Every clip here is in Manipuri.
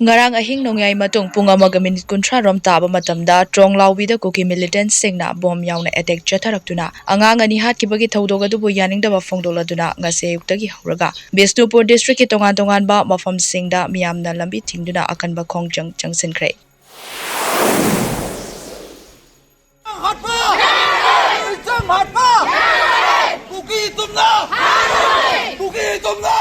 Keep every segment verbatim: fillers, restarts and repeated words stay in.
ꯉꯔꯥꯡ ꯑꯍꯤꯡ ꯅꯣꯡꯌꯥꯏ ꯃꯇꯨꯡ ꯄꯨꯡ ꯑꯃꯒ ꯃꯤꯅꯤꯠ ꯀꯨꯟꯊ꯭ꯔꯥ ꯔꯣꯝ ꯇꯥꯕ ꯃꯇꯝꯗ ꯇ꯭ꯔꯣꯡ ꯂꯥꯎꯕꯤꯗ ꯀꯨꯀꯤ ꯃꯤꯂꯤꯇꯦꯟꯠꯁꯤꯡꯅ ꯕꯣꯝ ꯌꯥꯎꯅ ꯑꯦꯇꯦꯛ ꯆꯠꯊꯔꯛꯇꯨꯅ ꯑꯉꯥꯡ ꯑꯅꯤ ꯍꯥꯠꯈꯤꯕꯒꯤ ꯊꯧꯗꯣꯛ ꯑꯗꯨꯕꯨ ꯌꯥꯅꯤꯡꯗꯕ ꯐꯣꯡꯗꯣꯛꯂꯗꯨꯅ ꯉꯁꯤ ꯑꯌꯨꯛꯇꯒꯤ ꯍꯧꯔꯒ ꯕꯤꯁꯅꯨꯄꯨꯔ ꯗꯤꯁꯇ꯭ꯔꯤꯛꯀꯤ ꯇꯣꯉꯥꯟ ꯇꯣꯉꯥꯟꯕ ꯃꯐꯝꯁꯤꯡꯗ ꯃꯤꯌꯥꯝꯅ ꯂꯝꯕꯤ ꯊꯤꯡꯗꯨꯅ ꯑꯀꯟꯕ ꯈꯣꯡꯖꯪ ꯆꯪꯁꯤꯟꯈ꯭ꯔꯦ꯫ ꯍꯥꯠꯄ! ꯏꯆꯝ ꯍꯥꯠꯄ! ꯀꯨꯀꯤ ꯇꯨꯝꯅ! ꯀꯨꯀꯤ ꯇꯨꯝꯅ!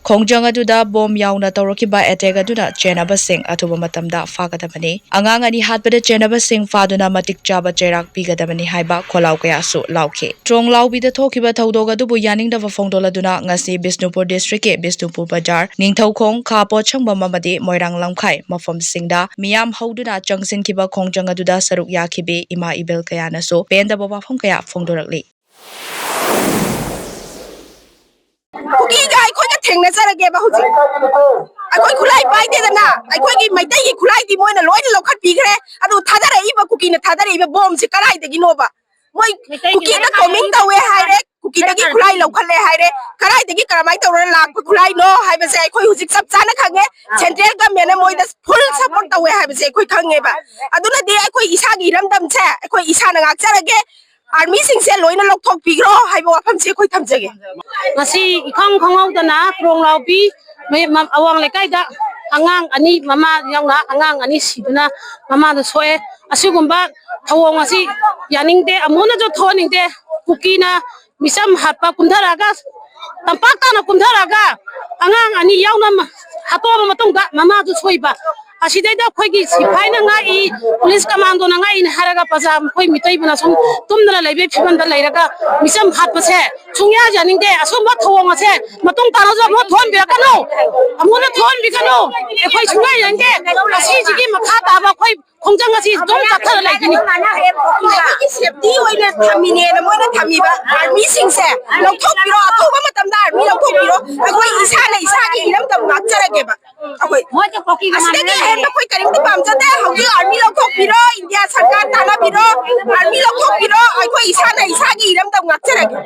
ꯈꯣꯡꯖꯪ ꯑꯗꯨꯗ ꯕꯣꯝ ꯌꯥꯎꯅ ꯇꯧꯔꯛꯈꯤꯕ ꯑꯦꯇꯦꯛ ꯑꯗꯨꯅ ꯆꯦꯟꯅꯕꯁꯤꯡ ꯑꯊꯨꯕ ꯃꯇꯝꯗ ꯐꯥꯒꯗꯕꯅꯤ꯫ ꯑꯉꯥꯡ ꯑꯅꯤ ꯍꯥꯠꯄꯗ ꯆꯦꯟꯅꯕꯁꯤꯡ ꯐꯥꯗꯨꯅ ꯃꯇꯤꯛ ꯆꯥꯕ ꯆꯩꯔꯥꯛ ꯄꯤꯒꯗꯕꯅꯤ ꯍꯥꯏꯕ ꯈꯣꯜꯂꯥꯎ ꯀꯌꯥꯁꯨ ꯂꯥꯎꯈꯤ꯫ ꯇ꯭ꯔꯣꯡ ꯂꯥꯎꯕꯤꯗ ꯊꯣꯛꯈꯤꯕ ꯊꯧꯗꯣꯛ ꯑꯗꯨꯕꯨ ꯌꯥꯅꯤꯡꯗꯕ ꯐꯣꯡꯗꯣꯛꯂꯗꯨꯅ ꯉꯁꯤ ꯕꯤꯁꯅꯨꯄꯨꯔ ꯗꯤꯁꯇ꯭ꯔꯤꯛꯀꯤ ꯕꯤꯁꯅꯨꯄꯨꯔ ꯕꯖꯥꯔ, ꯅꯤꯡꯊꯧꯈꯣꯡ, ꯈꯥ ꯄꯣꯠꯁꯪꯕꯝ ꯑꯃꯗꯤ ꯃꯣꯏꯔꯥꯡ ꯂꯝꯈꯥꯏ ꯃꯐꯝꯁꯤꯡꯗ ꯃꯤꯌꯥꯝ ꯍꯧꯗꯨꯅ ꯆꯪꯁꯤꯟꯈꯤꯕ ꯈꯣꯡꯖꯪ ꯑꯗꯨꯗ ꯁꯔꯨꯛ ꯌꯥꯈꯤꯕꯤ ꯏꯃꯥ ꯏꯕꯦꯜ ꯀꯌꯥꯅꯁꯨ ꯄꯦꯟꯗꯕ ꯋꯥꯐꯝ ꯀꯌꯥ ꯐꯣꯡꯗꯣꯔꯛꯂꯤ꯫ ꯀꯨꯀꯤꯒ ꯑꯩꯈꯣꯏꯒ ꯊꯦꯡꯅꯖꯔꯒꯦꯕ ꯍꯧꯖꯤꯛ꯫ ꯑꯩꯈꯣꯏ ꯈꯨꯠꯂꯥꯏ ꯄꯥꯏꯗꯦꯗꯅ, ꯑꯩꯈꯣꯏꯒꯤ ꯃꯩꯇꯩꯒꯤ ꯈꯨꯠꯂꯥꯏꯗꯤ ꯃꯣꯏꯅ ꯂꯣꯏꯅ ꯂꯧꯈꯠꯄꯤꯈ꯭ꯔꯦ꯫ ꯑꯗꯨ ꯊꯥꯗꯔꯛꯏꯕ, ꯀꯨꯀꯤꯅ ꯊꯥꯗꯔꯛꯏꯕ ꯕꯣꯝꯁꯦ ꯀꯗꯥꯏꯗꯒꯤꯅꯣꯕ? ꯃꯣꯏ ꯃꯩꯇꯩꯒꯤ ꯀꯨꯀꯤꯗ ꯈꯨꯠꯂꯥꯏ ꯀꯣꯃꯤꯡ ꯇꯧꯋꯦ ꯍꯥꯏꯔꯦ, ꯀꯨꯀꯤꯗꯒꯤ ꯈꯨꯠꯂꯥꯏ ꯂꯧꯈꯠꯂꯦ ꯍꯥꯏꯔꯦ꯫ ꯀꯗꯥꯏꯗꯒꯤ ꯀꯔꯝꯍꯥꯏꯅ ꯇꯧꯔꯒ ꯂꯥꯛꯄ ꯈꯨꯠꯂꯥꯏꯅꯣ ꯍꯥꯏꯕꯁꯦ ꯑꯩꯈꯣꯏ ꯍꯧꯖꯤꯛ ꯆꯞ ꯆꯥꯅ ꯈꯪꯉꯦ꯫ ꯁꯦꯟꯇ꯭ꯔꯦꯜ ꯒꯃꯦꯟꯅ ꯃꯣꯏꯗ ꯐꯨꯜ ꯁꯄꯣꯔꯠ ꯇꯧꯋꯦ ꯍꯥꯏꯕꯁꯦ ꯑꯩꯈꯣꯏ ꯈꯪꯉꯦꯕ꯫ ꯑꯗꯨꯅꯗꯤ ꯑꯩꯈꯣꯏ ꯏꯁꯥꯒꯤ ꯏꯔꯝꯗꯝꯁꯦ ꯑꯩꯈꯣꯏ ꯏꯁꯥꯅ ꯉꯥꯛꯆꯔꯒꯦ꯫ ꯑꯥꯔꯃꯤꯁꯤꯡꯁꯦ ꯂꯣꯏꯅ ꯂꯧꯊꯣꯛꯄꯤꯈ꯭ꯔꯣ ꯍꯥꯏꯕ ꯋꯥꯐꯝꯁꯦ ꯑꯩꯈꯣꯏ ꯊꯝꯖꯒꯦ꯫ ꯉꯁꯤ ꯏꯈꯪ ꯈꯪꯍꯧꯗꯅ ꯀ꯭ꯔꯣꯡꯂꯥꯎꯕꯤ ꯃꯌꯨꯝ ꯑꯋꯥꯡ ꯂꯩꯀꯥꯏꯗ ꯑꯉꯥꯡ ꯑꯅꯤ, ꯃꯃꯥ ꯌꯥꯎꯅ ꯑꯉꯥꯡ ꯑꯅꯤ ꯁꯤꯗꯨꯅ ꯃꯃꯥꯗ ꯁꯣꯛꯑꯦ꯫ ꯑꯁꯤꯒꯨꯝꯕ ꯊꯧꯑꯣꯡ ꯑꯁꯤ ꯌꯥꯅꯤꯡꯗꯦ, ꯑꯃꯨꯛ ꯍꯟꯅꯁꯨ ꯊꯣꯛꯍꯟꯅꯤꯡꯗꯦ꯫ ꯀꯨꯀꯤꯅ ꯃꯤꯆꯝ ꯍꯥꯠꯄ ꯀꯨꯝꯊꯔꯛꯑꯒ, ꯇꯝꯄꯥꯛ ꯇꯥꯅ ꯀꯨꯝꯊꯔꯛꯑꯒ ꯑꯉꯥꯡ ꯑꯅꯤ ꯌꯥꯎꯅ ꯃ-, ꯍꯥꯠꯇꯣꯛꯑꯕ ꯃꯇꯨꯡꯗ ꯃꯃꯥꯗꯨ ꯁꯣꯏꯕ꯫ ꯑꯁꯤꯗꯩꯗ ꯑꯩꯈꯣꯏꯒꯤ ꯁꯤꯐꯥꯏꯅ ꯉꯥꯛꯏ, ꯄꯨꯂꯤꯁ ꯀꯃꯥꯟꯗꯣꯅ ꯉꯥꯛꯏꯅ ꯍꯥꯏꯔꯒ ꯄ꯭ꯔꯖꯥ ꯃꯈꯣꯏ ꯃꯤꯇꯩꯕꯅ ꯁꯨꯝ ꯇꯨꯝꯗꯅ ꯂꯩꯕꯒꯤ ꯐꯤꯕꯝꯗ ꯂꯩꯔꯒ ꯃꯤꯆꯝ ꯍꯥꯠꯄꯁꯦ ꯁꯨꯡꯌꯥ ꯌꯥꯅꯤꯡꯗꯦ꯫ ꯑꯁꯨꯝꯕ ꯊꯧꯑꯣꯡ ꯑꯁꯦ ꯃꯇꯨꯡ ꯇꯥꯔꯁꯨ ꯑꯃꯨꯛ ꯊꯣꯛꯍꯟꯕꯤꯔꯛꯀꯅꯨ, ꯑꯃꯨꯛ ꯍꯟꯅ ꯊꯣꯛꯍꯟꯕꯤꯒꯅꯨ꯫ ꯑꯩꯈꯣꯏ ꯁꯨꯡꯌꯥ ꯌꯥꯅꯤꯡꯗꯦ꯫ ꯑꯁꯤꯁꯤꯒꯤ ꯃꯈꯥ ꯇꯥꯕ ꯑꯩꯈꯣꯏ ꯈꯣꯡꯖꯪ ꯑꯁꯤ ꯑꯗꯨꯝ ꯆꯠꯊꯔ ꯂꯩꯒꯅꯤ꯫ ꯑꯩꯈꯣꯏꯒꯤ ꯁꯦꯐꯇꯤ ꯑꯣꯏꯅ ꯊꯝꯃꯤꯅꯦꯅ ꯃꯣꯏꯅ ꯊꯝꯃꯤꯕ ꯑꯥꯔꯃꯤꯁꯤꯡꯁꯦ ꯂꯧꯊꯣꯛꯄꯤꯔꯣ, ꯑꯊꯨꯕ ꯃꯇꯝꯗ ꯑꯥꯔꯃꯤ ꯂꯧꯊꯣꯛꯄꯤꯔꯣ꯫ ꯑꯩꯈꯣꯏ ꯏꯁꯥꯅ ꯏꯁꯥꯒꯤ ꯏꯔꯝꯗꯝ ꯉꯥꯛꯆꯔꯒꯦꯕ꯫ ꯑꯩꯈꯣꯏ ꯃꯣꯏꯁꯦ ꯀꯣꯀꯤꯒ ꯑꯁꯤꯗꯒꯤ ꯃꯥꯟꯅꯔꯦ꯫ ꯑꯍꯦꯟꯕ ꯑꯩꯈꯣꯏ ꯀꯔꯤꯝꯇ ꯄꯥꯝꯖꯗꯦ꯫ ꯍꯧꯖꯤꯛ ꯑꯥꯔꯃꯤ ꯂꯧꯊꯣꯛꯄꯤꯔꯣ, ꯏꯟꯗꯤꯌꯥ ꯁꯔꯀꯥꯔ ꯇꯥꯟꯅꯕꯤꯔꯣ, ꯑꯥꯔꯃꯤ ꯂꯧꯊꯣꯛꯄꯤꯔꯣ꯫ ꯑꯩꯈꯣꯏ ꯏꯁꯥꯅ ꯏꯁꯥꯒꯤ ꯏꯔꯝꯗꯝ ꯉꯥꯛꯆꯔꯒꯦ꯫